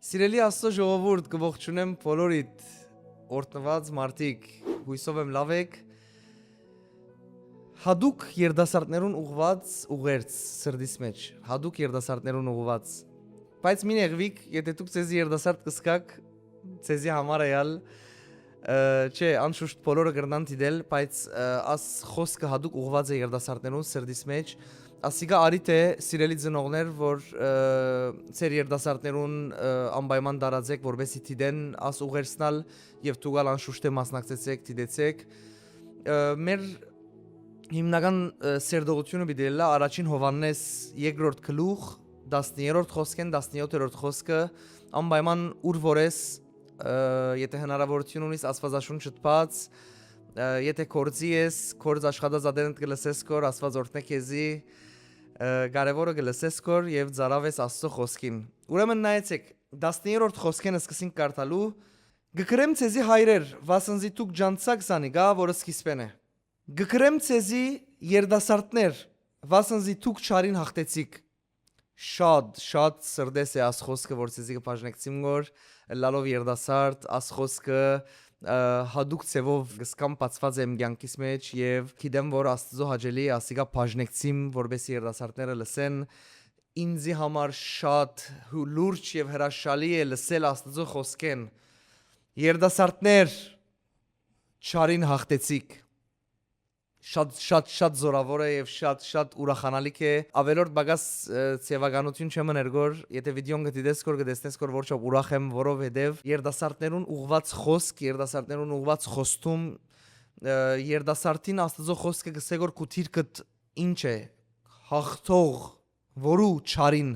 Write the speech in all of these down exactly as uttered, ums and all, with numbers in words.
Սիրելի Աստծո ժողովուրդ, կը ողջունեմ բոլորիդ, օրհնուած մարդիկ, յուսով եմ լաւ էք։ Յատուկ երիտասարդներուն ուղղուած ուղերձ սրտիս մէջ, յատուկ երիտասարդներուն ուղղուած։ Բայց մի նեղվիք, եթե դուք ձեզի երիտասարդ կ'զգաք, ձեզի համար է ալ, ը, չէ, անշուշտ բոլորը կրնան դիտել, բայց, ը, աս խոսքը յատուկ ուղղուած է երիտասարդներուն սրտիս մէջ։ Ասիկա արիթ է, սիրելի ծնողներ, որ, ը, ձեր երիտասարդներուն, ը, անպայման տարածեք, որպեսզի դիտեն աս ուղերձն ալ, եւ դուք ալ անշուշտ է մասնակցեցեք, դիտեցեք։ Ը, մեր հիմնական, ը, սերտողությունը պիտի ըլլայ առաջին Յովհաննէս երկրորդ գլուխ, տասներորդ խօսքէն տասնեթերորդ խօսքը, անպայման ուր որ ես, ը, եթե հնարաւորութիւն ունիս, Աստուածաշունչդ բաց, ը, եթե գործի ես, գործ աշխատած ատենդ կը լսես կոր, Աստուած օրհնէ քեզի, ը, կարեւորը կը լսես կոր եւ ծառաւես Աստծո խօսքին։ Ուրեմն նայեցեք, տասներորդ խօսքէն սկսենք կարդալու. «Կը գրեմ ձեզի, հայրեր, վասն զի դուք ճանչցաք զանիկա, որ սկիզբէն է։ Կը գրեմ ձեզի, երիտասարդներ, վասն զի դուք չարին յաղթեցիք»։ Շատ, շատ սրտես է աս խոսքը, որ ձեզի կը բաժնեկցիմ գոր, ըլլալով երիտասարդ, աս խոսքը, ը, յատուկ ձևով կսկամ բացված եմ կյանքիս մեջ եւ գիտեմ, որ Աստծո հաճելի ասիկա բաժնեկցիմ, որպեսզի երիտասարդները լսեն, ինձի համար շատ հու-, լուրջ եւ հրաշալի է լսել Աստծո խոսքեն. «Երիտասարդներ, չարին յաղթեցիք»։ Շատ, շատ, շատ զորաւոր է եւ շատ, շատ ուրախանալիք է։ Աւելորդ պակաս, ը, ձեւականութիւն չեմ ըներ գոր, եթե վիդեոն կը դիտես գոր, կը տեսնես գոր, որ չափ ուրախ եմ, որովհետեւ երիտասարդներուն ուղղուած խօսք, երիտասարդներուն ուղղուած խոստում, ը, երիտասարդին Աստծո խոսքը կսե գոր քու դիրքդ ինչ է, յաղթող, որու չարին։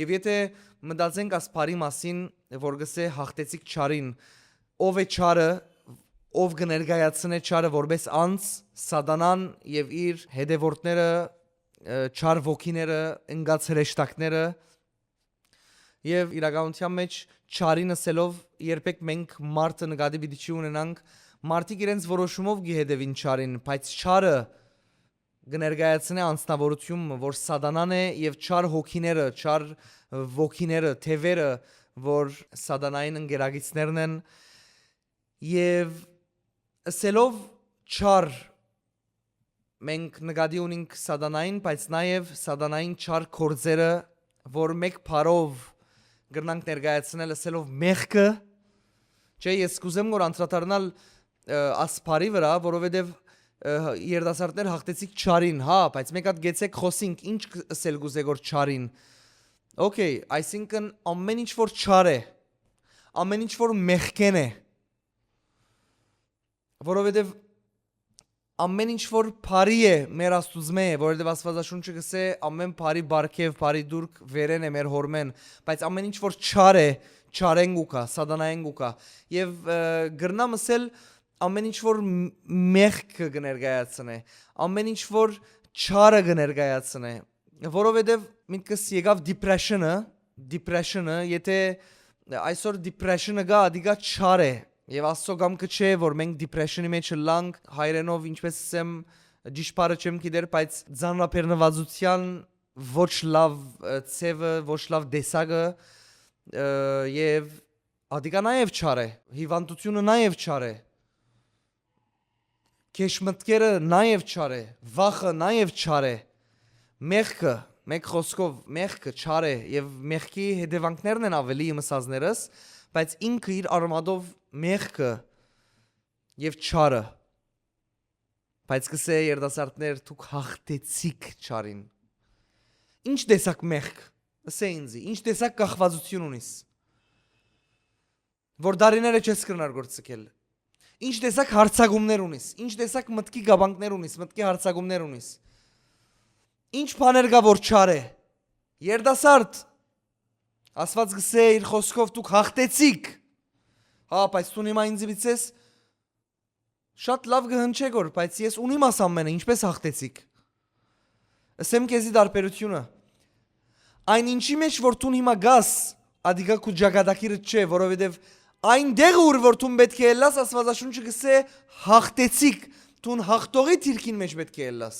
Եւ եթե մտածենք աս բարի մասին, որ կսե յաղթեցիք չարին, ով է չարը, ով կը ներկայացնէ չարը որպես անձ, սատանան եւ իր հետեւորդները, ը, չար ոգիները, ընկած հրեշտակները, եւ իրականության մեջ չարին ըսելով երբեք մենք մարդը նկատի պիտի չի ունենանք, մարդիկ իրենց որոշումով կը հետեւին չարին, բայց չարը կը ներկայացնէ անձնավորություն մը, որ սատանան է եւ չար հոգիները, չար ոգիները, թեւերը, որ սատանային ընկերակիցներն են, եւ ըսելով չար, մենք նկատի ունենք սատանային, բայց նաեւ սատանային չար գործերը, որ մեկ բառով կրնանք ներկայացնել ըսելով մեղքը, չէ, ես կուզեմ որ անդրադառնալ, ը, աս բառի վրա, որովհետեւ, ը, երիտասարդներ յաղթեցիք չարին, հա, բայց մեկ հատ գեցեք խօսինք, ինչ կ-, ըսել կուզե որ չարին։ Okay, այսինքն ամեն ինչ որ չար է, ամեն ինչ որ մեղքեն է, որովհետեւ ամեն ինչ որ բարի է մեր Աստուծմէ, որովհետեւ Աստուածաշունչը կսե ամեն բարի բարգեւ, բարի դուրք վերեն է մեր հորմեն, բայց ամեն ինչ որ չար է, չարեն կուքա, սատանայեն կուքա։ Եւ, ը, կրնամ ըսել ամեն ինչ որ մ-, մեղքը կը ներկայացնէ, ամեն ինչ որ չարը կը ներկայացնէ, որովհետեւ միտքս եկաւ depression-ը, depression-ը, եթե այսօր depression-ը կա, ադիկա չար է, եւ Աստծո կամքը չէ որ մենք depression-ի մեջ ըլլանք, հայրենով, ինչպես ասեմ, ճիշտ բառը չեմ գիտեր, բայց ծանրաբեռնվածության ոչ լավ, ը, ձևը, ոչ լավ տեսակը, ը, եւ ադիկա նաեւ չար է, հիվանդությունը նաեւ չար է, քեշ մտքերը նաեւ չար է, վախը նաեւ չար է, մեղքը, մեկ խօսքով, մեղքը չար է, եւ մեղքի հետեւանքներն են ավելի իմսածներս, բայց ինքը իր արմատով մեղքը եւ չարը։ Բայց կսե երիտասարդներ, դուք յաղթեցիք չարին։ Ինչ տեսակ մեղք, ըսե ինձի, ինչ տեսակ կախվածություն ունիս, որ դարիները չես կրնար գործ սկել։ Ինչ տեսակ հարցակումներ ունիս, ինչ տեսակ մտքի գաբանքներ ունիս, մտքի հարցակումներ ունիս։ Ինչ բաներ կա որ չար է։ Երիտասարդ, Աստված կսե իր խոսքով դուք յաղթեցիք։ Հա, բայց դու հիմա ինձ բիցես շատ լավ կը հնչե գոր, բայց ես ունիմ աս ամենը, ինչպես յաղթեցիք։ Ըսեմ քեզի տարբերությունը։ Այն ինչի մեջ որ դուն հիմա գաս, ադիկա քու ճակատագիրը չէ, որովհետեւ այն դեղը ուր որ դուն պետք է ելլաս, Աստվածաշունչը կսե յաղթեցիք, դուն յաղթողի դիրքին մեջ պետք է ելլաս։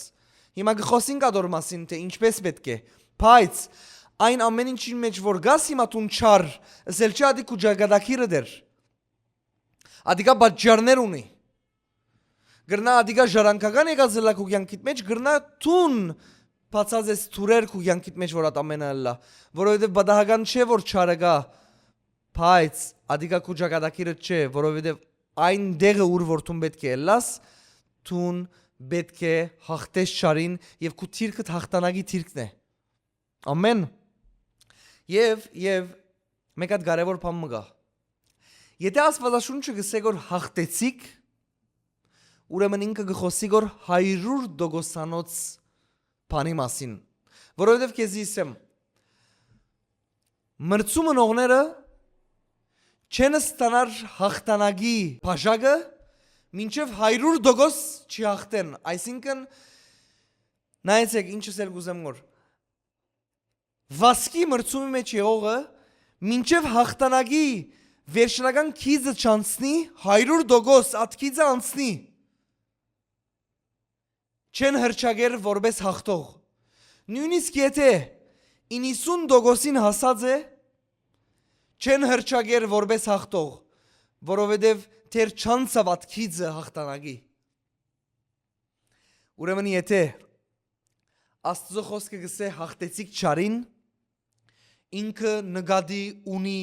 Հիմա կխոսենք ադոր մասին, թե ինչպես պետք է, բայց այն ամէն ինչին մէջ որ կաս հիմա դուն չար, ըսել չէ, ատի քու ճակատագիրը դեր։ Ատիկա պատճառներ ունի։ Կրնայ ատիկա ժառանգական եղած ըլլայ քու կեանքիդ մէջ, կրնայ դուն բացած ես թուրեր քու կեանքիդ մէջ որ ատ ամէնը ըլլայ, որովհետեւ պատահական չէ որ չարը կայ, բայց ատիկա քու ճակատագիրը չէ, որովհետեւ այն տեղը ուր որ դուն պէտք է ըլլաս, դուն պէտք է յաղթես չարին եւ քու թիրքդ յաղթանակի թիրքն է։ Ամէն։ Եւ, եւ մեկ հատ կարեւոր բան մը կայ։ Եթէ Աստուածաշունչը կ'ըսէ որ յաղթեցիք, ուրեմն ինքը կը խօսի որ հարիւր տոկոսանոց բանի մասին, որովհետեւ քեզի ըսեմ, մրցում ընողները չեն ստանար յաղթանակի բաժակը, մինչեւ հարիւր տոկոս չի յաղթեն, այսինքն, նայեցեք, ինչ ըսել կ'ուզեմ որ, վազքի մրցումի մէջ եղողը, մինչեւ յաղթանակի վերջնական գիծը չանցնի, հարիւր տոկոս ատ գիծը անցնի, չեն հռչակեր որպէս յաղթող։ Նոյնիսկ եթէ իննսուն տոկոսին հասած է, չեն հռչակեր որպէս յաղթող, որովհետեւ դեռ չանցաւ ատ գիծը յաղթանակի։ Ուրեմն եթէ Աստուծոյ խօսքը կ'ըսէ յաղթեցիք չարին, ինքը նկատի ունի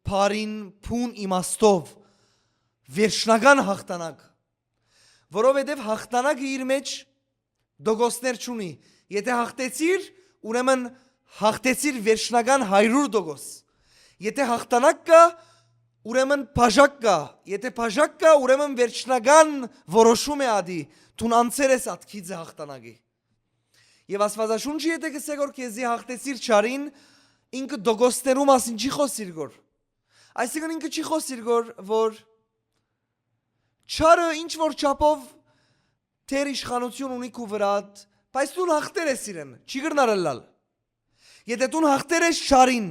բարին բուն իմաստով վերջնական յաղթանակ, որովհետեւ յաղթանակը իր մէջ տոկոսներ չունի։ Եթէ յաղթեցիր, ուրեմն յաղթեցիր վերջնական հարիւր տոկոս։ Եթէ յաղթանակ կայ, ուրեմն բաժակ կայ։ Եթէ բաժակ կայ, ուրեմն վերջնական որոշում է ատի, դուն անցեր ես ատ գիծը յաղթանակի։ Եւ Աստուածաշունչը եթէ կ'ըսէ որ քեզի յաղթեցիր չարին, ինքը տոկոսներու մասին չի խօսիր գոր։ Այսինքն ինքը չի խօսիր գոր որ չարը ինչ որ չափով թեր իշխանութիւն ունի քու վրադ, բայց դուն յաղթեր ես իրեն, չի կրնար ըլլալ։ Եթէ դուն յաղթեր ես չարին,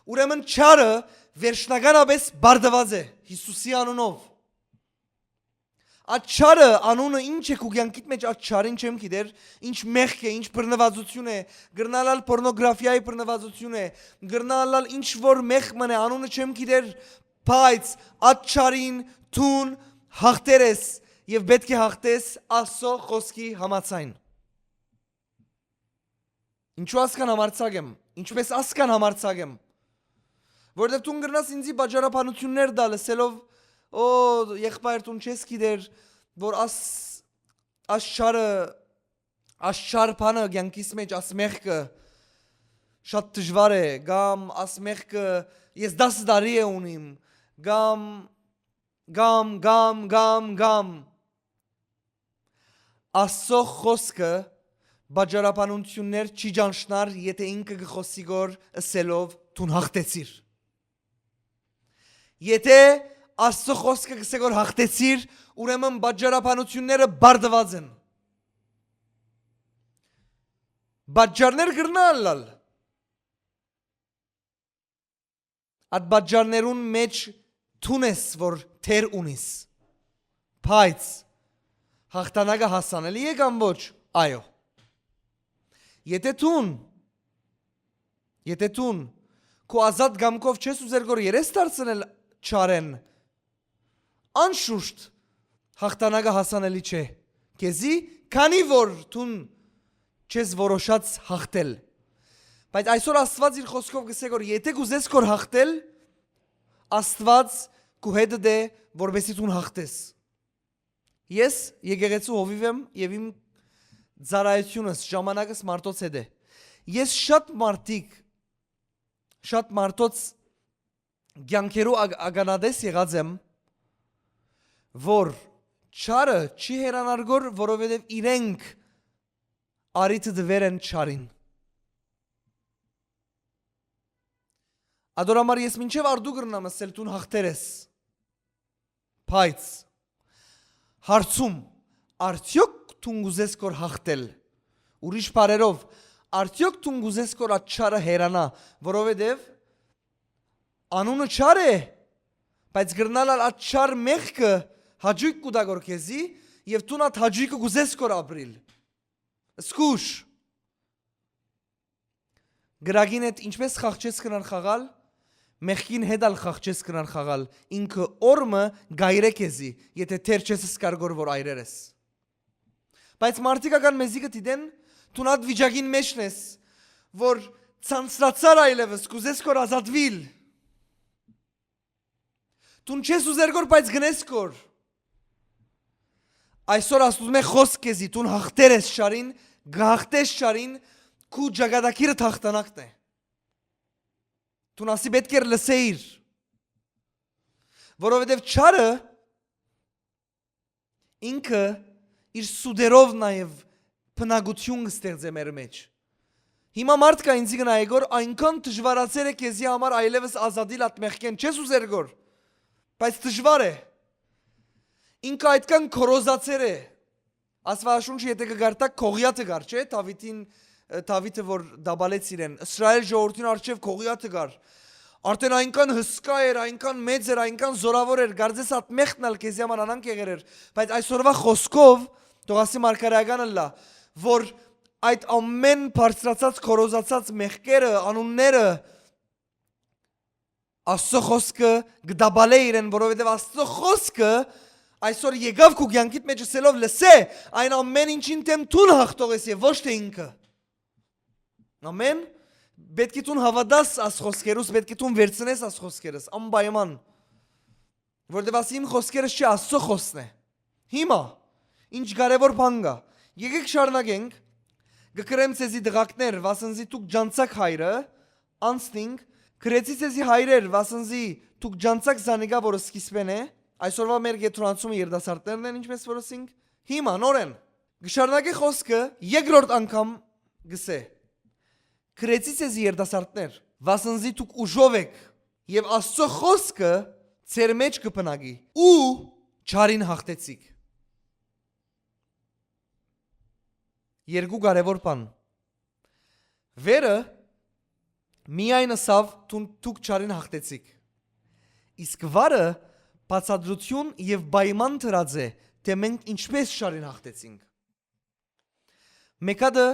ուրեմն չարը վերջնականապէս բարդուած է Յիսուսի անունով։ Այդ չարը անունը ինչ է քու կեանքիդ մէջ, այդ չարին չեմ գիտեր, ինչ մեղք է, ինչ բռնուածութիւն է, կրնալալ պորնոգրաֆիայի բռնուածութիւն է, կրնալալ ինչ որ մեղք մըն է, անունը չեմ գիտեր, բայց այդ չարին դուն յաղթեր ես եւ պէտք է յաղթես Աստուծոյ խօսքի համաձայն։ Ինչու ասկան համարձակ եմ, ինչպես ասկան համարձակ եմ, որովհետեւ դուն կրնաս ինձի պատճառաբանութիւններ տալ, ըսելով, «Օ, եղբայր, դուն չես գիտեր որ աս աս չարը, աս չար բանը կեանքիս մէջ, աս մեղքը շատ դժուար է, կամ աս մեղքը ես դաս տարի է ունիմ, կամ, կամ, կամ, կամ, կամ»։ Աստուծոյ խօսքը պատճառաբանութիւններ չի ճանչնար, եթէ ինքը կը խօսի գոր ըսելով, «Դուն յաղթեցիր»։ Եթէ Աստուծոյ խօսքը կ'ըսէ որ յաղթեցիր, ուրեմն պատճառաբանութիւնները բարդուած են։ Պատճառներ կրնան ըլլալ։ Այդ պատճառներուն մէջ դուն ես որ թեր ունիս։ Բայց յաղթանակը հասանելի է կամ ոչ։ Այո։ Եթէ դուն, եթէ դուն քու ազատ կամքով չես ուզեր գոր երես դարձնել չարեն, անշուշտ յաղթանակը հասանելի չէ քեզի, քանի որ դուն չես որոշած յաղթել։ Բայց այսօր Աստուած իր խօսքով կ'ըսէ որ եթէ կ'ուզես գոր յաղթել, Աստուած քու հետդ է, որպեսզի դուն յաղթես։ Ես եկեղեցու հովիվ եմ եւ իմ ծառայությունս, ժամանակս մարդոց հետ է։ Ես շատ մարդիկ, շատ մարդոց կեանքերու ակ-, ականատես եղած եմ, որ չարը չի հեռանար գոր, որովհետեւ իրենք առիթը տուեր են չարին։ Ատոր համար ես մինչեւ արդու կրնամ ըսել, դուն յաղթեր ես։ Բայց հարցում, արդյոք դուն կ'ուզես գոր յաղթել։ Ուրիշ բառերով, արդյոք դուն կ'ուզես գոր այդ չարը հեռանայ, որովհետեւ անունը չար է, բայց կրնալ ալ այդ չար մեղքը հաճոյք կու տայ գոր քեզի, եւ դուն այդ հաճոյքը կ'ուզես գոր ապրիլ։ Զգուշ։ Կրակին հետ ինչպէս խաղ չես կրնար խաղալ, մեղքին հետ ալ խաղ չես կրնար խաղալ, ինքը օր մը կ'այրէ քեզի, եթէ դեռ չես զգար գոր որ այրեր ես։ Բայց մարդիկ ական մեզի կը դիտեն, դուն այդ վիճակին մէջն ես, որ ցանցրացար այլեւս, կ'ուզես գոր ազատուիլ։ Դուն չես ուզեր գոր, բայց գնես գոր։ Այսօր Աստուծմէ խօսք քեզի, դուն հաղթեր ես չարին, կ'հաղթես չարին, քու ճակատագիրը հաղթանակն է։ Դուն ասի պէտք էր լսեիր, որովհետեւ չարը ինքը իր սուտերով նաեւ բնակութիւն կը ստեղծէ մեր մէջ։ Հիմա մարդ կայ ինձի կը նայ գոր, այնքան դժուարացեր է քեզի համար այլեւս ազատիլ այդ մեղքէն, չես ուզեր գոր, բայց դժուար է։ Ինքը այդքան քորոզացեր է։ Աստուածաշունչը եթէ կը կարդաք, Գողիաթը կար, չէ՞, Դաւիթին, ը, Դաւիթը որ դաբալեց իրեն, Իսրայէլ ժողովուրդին առջեւ Գողիաթը կար։ Արդէն այնքան հսկայ էր, այնքան մեծ էր, այնքան զօրաւոր էր, կարծես այդ մեղքն ալ քեզի համար անանկ եղեր էր, բայց այսօրվա խօսքով, թող ասի մարգարեական ըլլայ, որ այդ ամէն բարձրացած, քորոզացած մեղքերը, անունները, Աստուծոյ խօսքը կը դաբալէ իրեն, որովհետեւ Աստուծոյ խօսքը այսօր եկաւ քու կեանքիդ մէջ ըսելով, լսէ, այն ամէն ինչին դէմ դուն հաղթող ես եւ ոչ թէ ինքը։ Ամէն։ Պէտք է դուն հաւատաս աս խօսքերուս, պէտք է դուն վերցնես աս խօսքերս, անպայման։ Որովհետեւ ասի իմ խօսքերս չի, Աստուծոյ խօսքն է։ Հիմա, ինչ կարեւոր բան կայ։ Եկէք շարունակենք, կը կրեմ ձեզի տղակներ, վասն զի դուք ջանցաք հայրը, անցնինք, կրեցի ձեզի հայրեր, վասն զի դուք ջանցաք զանիկա, որ սկիզբէն է, այսօրվա մեր կեդրոնացումը երիտասարդներն են, ինչպես որ ասինք, հիմա, նորեն, կը շարունակէ խօսքը, երկրորդ անգամ կ'ըսէ. «Կրեցի ձեզի երիտասարդներ, վասն զի դուք ուժով էք, եւ Աստուծոյ խօսքը ձեր մէջ կը բնակի, ու չարին հաղթեցիք»։ Երկու կարեւոր բան։ Վերը միայն ըսաւ, դուն, դուք չարին հաղթեցիք։ Իսկ վարը բացատրութիւն եւ պայման դրած է, թէ մենք ինչպէս չարին հաղթեցինք։ Մէկ հատը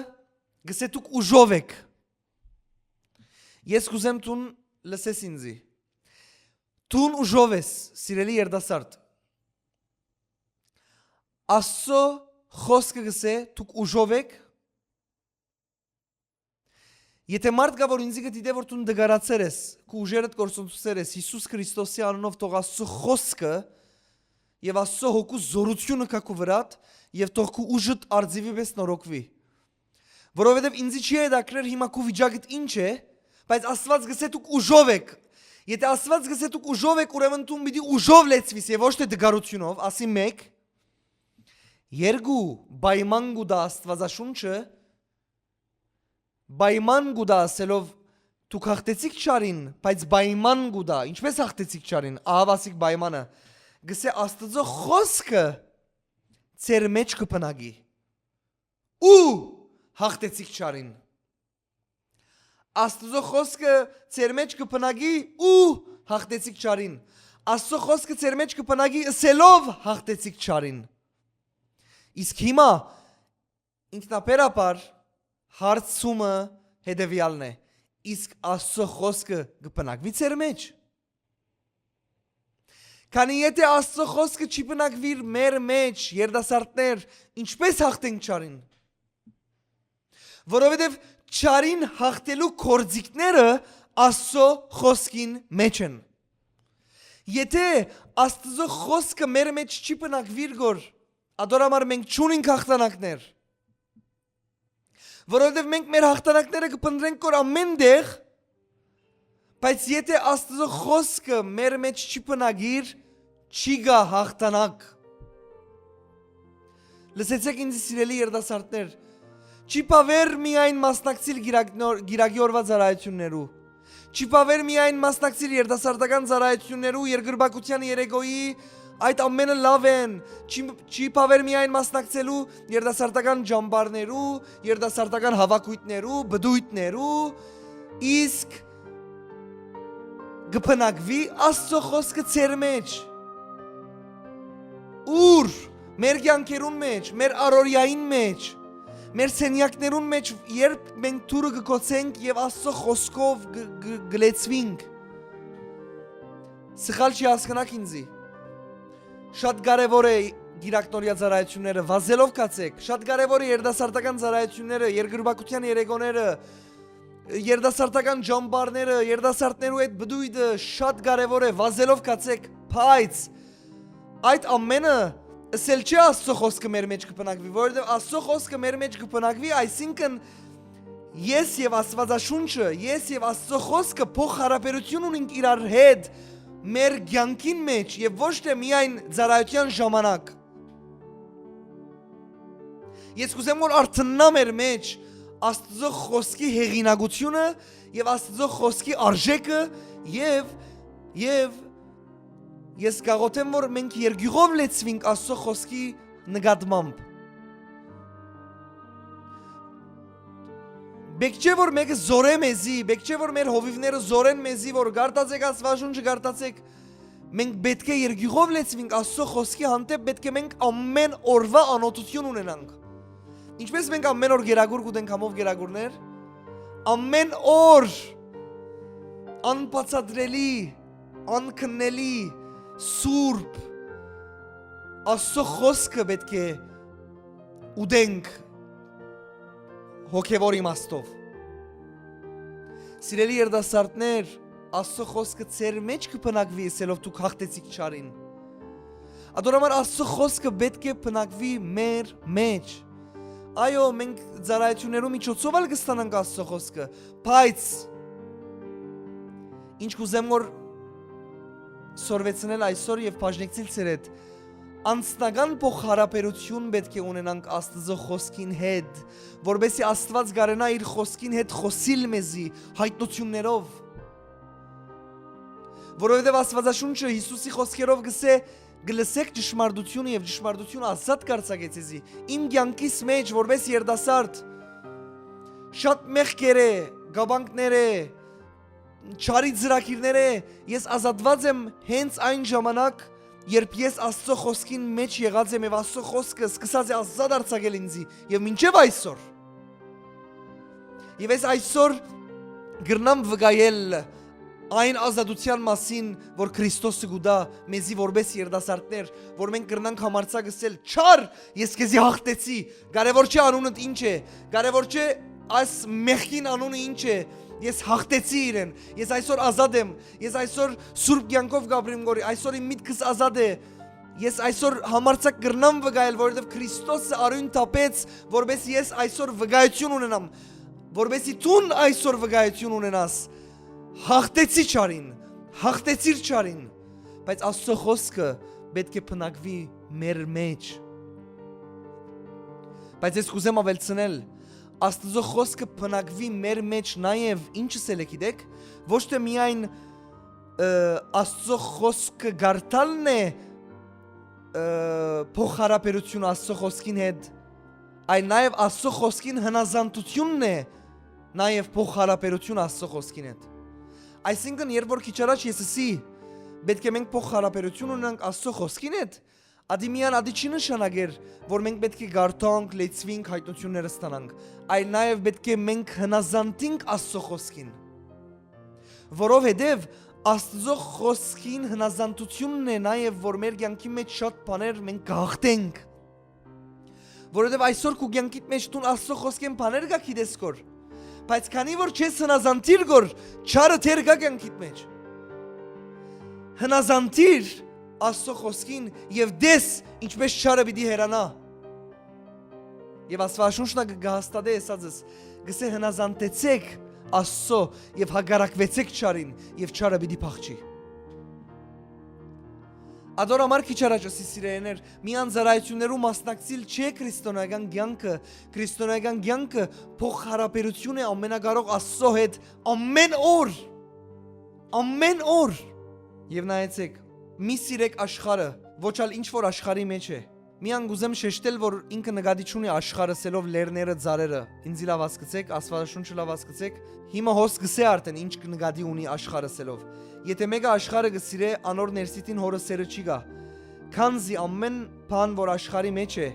կ'ըսէ, դուք ուժով էք։ Ես կ'ուզեմ դուն լսես ինձի։ Դուն ուժով ես, սիրելի երիտասարդ։ Աստուծոյ խօսքը կ'ըսէ, դուք ուժով էք։ Եթէ մարդ կայ, որ ինձի կը դիտէ, որ դուն տկարացեր ես, քու ուժերդ կորսնցուցեր ես, Յիսուս Քրիստոսի անունով թող Աստուծոյ խօսքը եւ Աստուծոյ հոգու զօրութիւնը գայ քու վրադ եւ թող քու ուժդ արծիւի պէս նորոգուի։ Որովհետեւ ինձի չի հետաքրքրեր հիմա քու վիճակդ ինչ է, բայց Աստուած կ'ըսէ դուք ուժով էք։ Եթէ Աստուած կ'ըսէ դուք ուժով էք, ուրեմն դուն պիտի ուժով լեցուիս եւ ոչ թէ տկարութիւնով, ասի մէկ, երկու պայման կու տայ Աստուածաշունչը, պայման կու տայ ասելով, դուք հաղթեցիք չարին, բայց պայման կու տայ, ինչպէս հաղթեցիք չարին, ահա ասիկ պայմանը, կ'ըսէ Աստուծոյ խօսքը ձեր մէջ կը բնակի, ու հաղթեցիք չարին։ Աստուծոյ խօսքը ձեր մէջ կը բնակի, ու հաղթեցիք չարին։ Աստուծոյ խօսքը ձեր մէջ կը բնակի, ըսելով հաղթեցիք չարին։ Իսկ հիմա ինքնաբերաբար հարցումը հետեւեալն է. իսկ Աստուծոյ խօսքը կը բնակվի՞ ձեր մէջ։ Քանի եթէ Աստուծոյ խօսքը չի բնակվիր մեր մէջ, երիտասարդներ, ինչպէս հաղթենք չարին։ Որովհետեւ չարին հաղթելու գործիքները Աստուծոյ խօսքին մէջ են։ Եթէ Աստուծոյ խօսքը մեր մէջ չի բնակվիր գոր, ատոր համար մենք չունենք հաղթանակներ։ Որովհետեւ մենք մեր հաղթանակները կը փնտրենք գոր ամէն տեղ, բայց եթէ Աստուծոյ խօսքը մեր մէջ չի բնակիր, չի գայ հաղթանակ։ Լսեցէք ինձ, սիրելի երիտասարդներ, չի բաւեր միայն մասնակցիլ գիրագնոր-, գիրագի օրվա ծառայություններու, չի բաւեր միայն մասնակցիլ երիտասարդական ծառայություններու, երկրպագության երեկոյի, այդ ամենը լաւ են, չի, չի բաւեր միայն մասնակցելու երիտասարդական ջամբարներու, երիտասարդական հաւաքոյթներու, բդոյթներու, իսկ կը բնակվի Աստուծոյ խօսքը ձեր մէջ։ Ո՞ւր, մեր կեանքերուն մէջ, մեր առօրեային մէջ, Մեր սենեակներուն մէջ երբ մենք դուռը կը գոցենք եւ Աստծո խօսքով կը, կը, կը լեցուինք, սխալ չի հասկնաք ինձի։ Շատ կարեւոր է գիրակնորյա ծառայությունները, վազելով կացեք։ Շատ կարեւոր է երիտասարդական ծառայությունները, երկրպագության երեկոները, երիտասարդական ճամբարները, երիտասարդներու հետ բդոյթը շատ կարեւոր է, վազելով կացեք, բայց այդ ամենը ըսել չէ Աստծո խօսքը մեր մեջ կը բնակվի, որովհետեւ Աստծո խօսքը մեր մեջ կը բնակվի, այսինքն ես եւ Աստուածաշունչը, ես եւ Աստծո խօսքը փոխհարաբերություն ունենք իրար հետ մեր կեանքին մեջ եւ ոչ թե միայն ծառայության ժամանակ։ Ես կուզեմ, որ արթննայ մեր մեջ Աստծո խօսքի հեղինակությունը եւ Աստծո խօսքի արժէքը եւ, եւ ես կաղոթեմ, որ մենք երկյուղով լեցուինք Աստծո խօսքի նկատմամբ։ Պէտք չէ, որ մէկը զորէ մեզի, պէտք չէ, որ մեր հովիւները զորեն մեզի, որ կարդացեք Աստուածաշունչը, կարդացեք։ Մենք պէտք է երկյուղով լեցուինք Աստծո խօսքի հանդէպ, պէտք է մենք ամեն օրուայ անօթութիւն ունենանք։ Ինչպէս մենք ամեն օր գերագուր կուտենք համով գերագուրներ, ամեն օր անբացատրելի, անքննելի, սուրբ Աստծո խօսքը պէտք է ուտենք հոգեւոր իմաստով։ Սիրելի երիտասարդներ, Աստծո խօսքը ձեր մեջ կը բնակվի, ըսելով դուք հաղթեցիք չարին։ Ատոր համար Աստծո խօսքը պէտք է բնակվի մեր մեջ։ Այո, մենք ծառայություններու միջոցով ալ կստանանք Աստծո խօսքը, բայց ինչ կուզեմ որ սորվեցնել այսօր եւ բաժնեկցիլ ձեր հետ, անձնական փոխհարաբերություն պէտք է ունենանք Աստծո խօսքին հետ, որպեսզի Աստուած կարենայ իր խօսքին հետ խօսիլ մեզի հայտնություններով։ Որովհետեւ Աստուածաշունչը Յիսուսի խօսքերով կսէ. «Կը լսեք ճշմարտությունը եւ ճշմարտությունը ազատ կ'արձակէ ձեզի»։ Իմ կեանքիս մեջ, որպէս երիտասարդ, շատ մեղքերէ, կապանքներէ, չարի ծրագիրներէ ես ազատուած եմ հենց այն ժամանակ, երբ ես Աստծո խօսքին մեջ եղած եմ եւ Աստծո խօսքը սկսած է ազատ արձակել ինձի եւ մինչեւ այսօր։ Եւ ես այսօր կրնամ վկայել այն ազատութեան մասին, որ Քրիստոսը կու տայ մեզի որպէս երիտասարդներ, որ մենք կրնանք համարձակ ըսել. «Չար, ես քեզի հաղթեցի»։ Կարեւոր չէ անունդ ինչ է, կարեւոր չէ այս մեղքին անունը ինչ է, ես հաղթեցի իրեն, ես այսօր ազատ եմ, ես այսօր սուրբ կեանքով կ'ապրեմ գորի, այսօր իմ միտքս ազատ է, ես այսօր համարձակ կրնամ վկայել, որովհետեւ Քրիստոսը արիւն թափեց, որպէս ես այսօր վկայություն ունենամ, որպեսի դուն այսօր վկայություն ունենաս, հաղթեցի չարին, հաղթեցիր չարին, բայց Աստծո խօսքը պէտք է բնակվի մեր մեջ։ Բայց ես կուզեմ աւելցնել, Աստծո խօսքը բնակվի մեր մեջ նաեւ, ինչս էլ է, գիտեք, ոչ թե միայն, ը, Աստծո խօսքը գարտալն է, ը, փոխհարաբերությունը Աստծո խօսքին հետ, այլ նաեւ Աստծո խօսքին հնազանդությունն է, նաեւ փոխհարաբերություն Աստծո խօսքին հետ։ Այսինքն, երբ որ քիչ առաջ ես ըսի, պէտք է մենք փոխհարաբերություն ունենանք Աստծո խօսքին հետ, ադի միան ադի չի նշանակեր, որ մենք պէտք է գարտանք, լեցուինք, հայտնությունները ստանանք, այլ նաեւ պէտք է մենք հնազանդինք Աստծո խօսքին, որովհետեւ Աստծո խօսքին հնազանդությունն է նաեւ, որ մեր կեանքի մեջ շատ բաներ մենք կհաղթենք։ Որովհետեւ այսօր քու կեանքիդ մեջ դուն Աստծո խօսքին բաներ կա գիտես գոր, բայց քանի որ չես հնազանդիր գոր, չարը դեռ կա կեանքիդ մեջ։ Հնազանդիր Աստծո խօսքին եւ տես ինչպէս չարը պիտի հեռանայ։ Եւ Աստուածաշունչն ա կը հաստատէ եսածս, կսէ. «Հնազանդեցեք Աստծո եւ հակառակուեցեք չարին, եւ չարը պիտի փախչի»։ Ատոր համար քիչ առաջ ըսի, սիրելիներ, միայն ծառայություններու մասնակցիլ չէ քրիստոնեական կեանքը, քրիստոնեական կեանքը փոխհարաբերություն է ամենակարող Աստծո հետ ամեն օր, ամեն օր։ Եւ նայեցեք, մի սիրեք աշխարհը, ոչ ալ ինչ որ աշխարհի մեջ է։ Միան կուզեմ շեշտել, որ ինքը նկատի չունի աշխարհը սելով լեռները, ծառերը։ Ինձի լաւ հասկցեք, Աստվածաշունչը լաւ հասկցեք։ Հիմա հոս կսե արդեն ինչ նկատի ունի աշխարհը սելով։ Եթե մեկը աշխարհը կսիրէ, անոր ներսիտին հորը սերը չի գա։ Քանզի ամեն բան, որ աշխարհի մեջ է,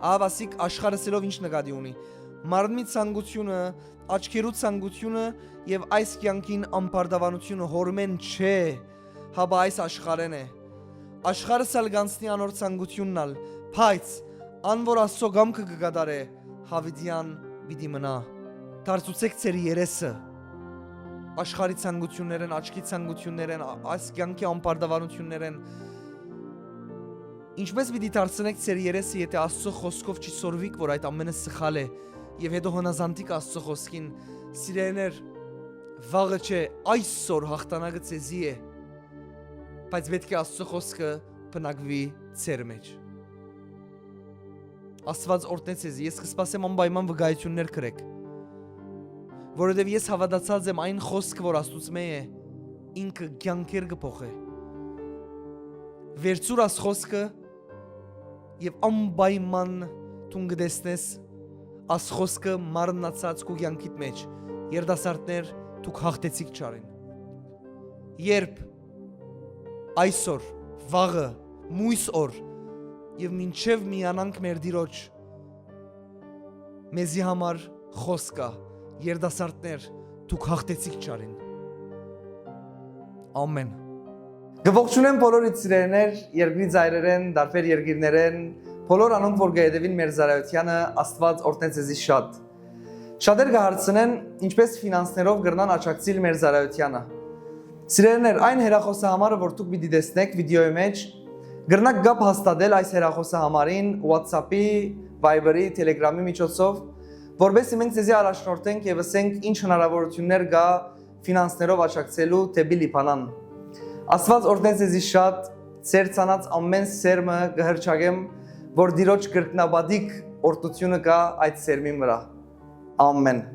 ահա ասիկ աշխարհը սելով ինչ նկատի ունի։ Մարմնի ցանկութիւնը, աչքերու ցանկութիւնը եւ այս կեանքին ամբարտավանութիւնը հօրմէն չէ, հապա այս աշխարհէն է։ Աշխարհս ալ կանցնի անոր ցանկութիւնն ալ, բայց ան որ Աստծո կամքը կը կատարէ, յաւիտեան պիտի մնայ։ Դարձուցէք ձեր երեսը աշխարհի ցանկութիւններէն, աչքի ցանկութիւններէն, ա-, այս կեանքի ամբարտավանութիւններէն։ Ինչպէս պիտի դարձնէք ձեր երեսը, եթէ Աստծո խօսքով չի սորվիք, որ այդ ամէնը սխալ է, եւ հետո հնազանդիք Աստծո խօսքին։ Սիրելիներ, վաղը չէ, այսօր յաղթանակը ձեզի է, բայց պէտք է Աստծո խօսքը բնակուի ձեր մէջ։ Աստուած օրհնեց ձեզի, ես կը սպասեմ անպայման վկայութիւններ կրեք, որովհետեւ ես հաւատացած եմ այն խօսքը, որ Աստուծմէ է, ինքը կեանքեր կը փոխէ։ Վերցուր աս խօսքը եւ անպայման դուն կը տեսնես աս խօսքը մարմնացած քու կեանքիդ մէջ։ Երիտասարդներ, դուք յաղթեցիք չարին։ Երբ այսօր, վաղը, մոյս օր եւ մինչեւ միանանք մեր Տիրոջ, մեզի համար խօսք կայ, երիտասարդներ, դուք յաղթեցիք չարին։ Ամեն։ Կը ողջունեմ բոլոր իմ սիրելիներ, երկրի ծայրերէն, տարբեր երկիրներէն, բոլոր անոնք որ կը հետեւին մեր ծառայութեանը, Աստուած օրհնե ձեզի շատ։ Շատեր կը հարցնեն, ինչպէս ֆինանսներով կրնան աջակցիլ մեր ծառայութեանը։ Սիրելիներ, այն հեռախօսահամարը, որ դուք պիտի տեսնէք վիդեոյի մէջ, կրնաք կապ հաստատել այս հեռախօսահամարին WhatsApp-ի, Viber-ի, Telegram-ի միջոցով, որպեսզի մենք ձեզի առաջնորդենք եւ ըսենք ինչ հնարավորություններ կայ ֆինանսներով աջակցելու դէպի Լիբանան։ Աստուած օրհնե ձեզի շատ, ձեր ցանած ամէն սերմը կը հռչակեմ, որ Տիրոջ կրկնապատիկ օրհնութիւնը կայ այդ սերմին վրայ։ Ամեն։